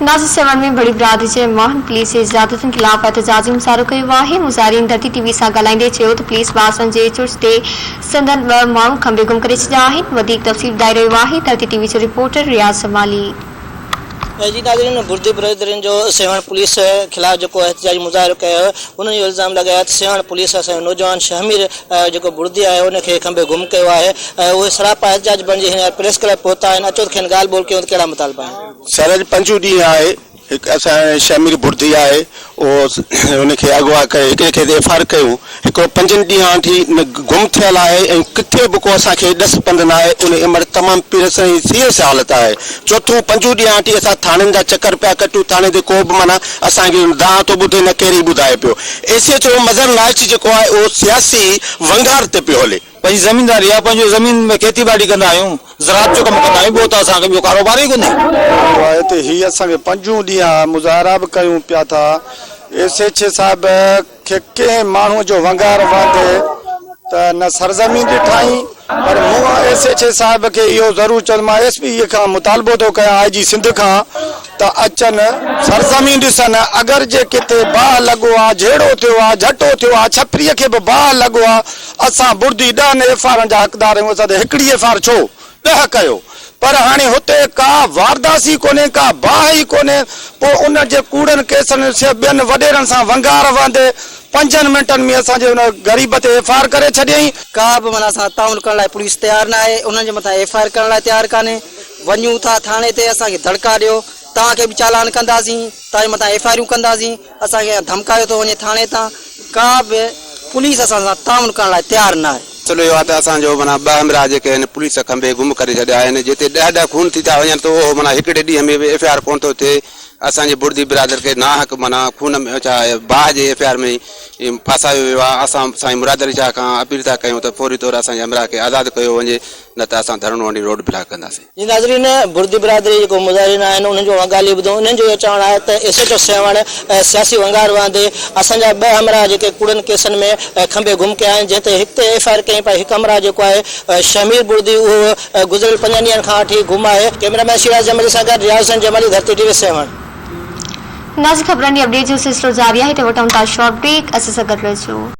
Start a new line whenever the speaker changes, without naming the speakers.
ناظر سيوهڻ ۾ بڙي برادري جي ماڻهن پوليس جي زيادتين خلاف احتجاجي مظاهرو ڪيو آهي. مظاهرين ڌرتي ٽي وي سان ڳالهائيندي چيو ته پوليس باسن جي چرچ تي سندن ٻه ماڻهو کنڀي گم ڪري ڇڏيا آهن. وڌيڪ تفصيل ٻڌائي رهيو آهي ڌرتي ٽي وي جو رپورٽر رياض جمالي.
جي ناظرين بڙدي برادرين جو سيوهڻ پوليس خلاف جيڪو احتجاجي مظاهرو ڪيو ويو انهن اهو الزام لڳايو ته سيوهڻ پوليس اسان جو نوجوان شهمير جيڪو بڙدي آهي ان کي کنڀي گم ڪيو آهي ۽ اهي سراپا احتجاج بڻجي هينئر پريس ڪلب پهتا آهن اچو ته کين ڳالهه ٻولهه ڪيون ته ڪهڙا مطالبا آهن.
سر اڄ پنجون ڏينهن آهي هڪ اسان جو شهمير بڙدي آهي اهو ان کي اغوا ڪري هڪڙي کي ته ايف I R ڪيون هڪڙو پنجن ڏينهن کان وٺي گم ٿيل آهي ۽ ڪٿي به ڪو اسان کي ڏس پنڌ نه آهي ان امڙ تمام پيرس ۽ سيريس حالت آهي چوٿون پنجون ڏينهن وٺي اسان ٿاڻن جا چڪر پيا ڪٽيون ٿاڻي تي ڪو به معنيٰ اسان کي دانهن ٿو ٻڌي نه ڪير ئي ٻڌائي پيو S H O Mazhar Naich جيڪو آهي اهو سياسي ونگار تي پيو هلي.
پنهنجي زمينداري آهي، پنهنجو زمين ۾ کيتي ٻاڙي ڪندا آهيون، زراعت جو ڪم ڪندا آهيون، ٻيو ته اسان کي ٻيو ڪاروبار ئي ڪونهي.
اهو آهي ته هي اسان کي پنجون ڏينهن آهي مظاهرا به ڪيون پيا ٿا ايس ايڇ اي صاحب کي ڪنهن ماڻهو جو ونگار وهندي ته نه سرزمين ڏٺائين پر مون ايس ايڇ اي صاحب کي اهو ضرور چوندس مان ايس پي کان مطالبو ٿو ڪيان آء جي سنڌ کان ته اچن سرزمين ڏسن اگر جي ڪٿي باهه لڳو آ جهيڙو ٿيو آ جهٽو ٿيو آ ڇپريء کي به باهه لڳو آ اسان بڙدي ڏهن ايف آرن جا حقدار آهيون اسان تي هڪڙي ايف آر ڇو ڏهه ڪيو پر هاڻي هتي ڪا وارداسي ڪونهي ڪا باهه ئي ڪونهي پوء ان جي ڪوڙن ڪيسن ٻين وڏيرن سان ونگار وهندي پنجن منٽن ۾ اسان جي ان غريب تي ايف آر ڪري ڇڏيائين.
ڪا به معنيٰ اسان تعاون ڪرڻ لاء پوليس تيار ناهي انهن جي مٿان ايف I R ڪرڻ لاء تيار ڪانهي وڃون ٿا ٿاڻي تي اسان کي دڙڪا ڏيو توهان کي به چالان ڪنداسين توهان جي مٿان ايف I آريون ڪنداسين اسان کي ڌمڪايو ٿو وڃي ٿاڻي تان ڪا به پوليس اسان سان تعاون ڪرڻ لاء تيار ناهي.
مسئلو اهو آهي ته اسان جو معنيٰ ٻه همراهه جيڪي آهن پوليس کنڀي گم ڪري ڇڏيا آهن جتي ڏهه ڏهه خون ٿي ٿا وڃن ته اهو معنيٰ هڪڙي ڏينهن ۾ به ايف I R ڪونه ٿو ٿئي اسان جي بڙدي برادر کي ناحق معنيٰ خون ۾ ڇا باهه جي ايف I R ۾ ڦاسايو ويو آهي اسان سائين مراد علي شاهه کان اپيل ٿا ڪيون ته فوري طور اسان جي همراهه کي آزاد ڪيو وڃي نه ته اسان ڌرڻو هڻي روڊ بلاڪ ڪنداسين.
جي ناظرين بڙدي برادري جيڪو مظاهرين آهن انهن جو ڳالهيون ٻڌو انهن جو اهو چوڻ آهي ته ايس ايڇ او سيوهڻ سياسي ونگار وهندي اسان جا ٻه همراهه جيڪي ڪوڙن ڪيسن ۾ کنڀي گم ڪيا آهن جنهن تي هڪ تي ايف I R ڪئي پر هڪ همراهه جيڪو آهي شهمير بڙدي اهو گذريل پنجن ڏينهن کان وٺي گم آهي ڪئميرا مين شيراز جمالي سان گڏ رياض حسين جمالي ڌرتي ٽي وي سيوهڻ.
ناظرين خبرن جي اپڊيٽ جو سلسلو جاري آهي هتي وٺون ٿا شارٽ بريڪ اسان سان گڏ رهجو.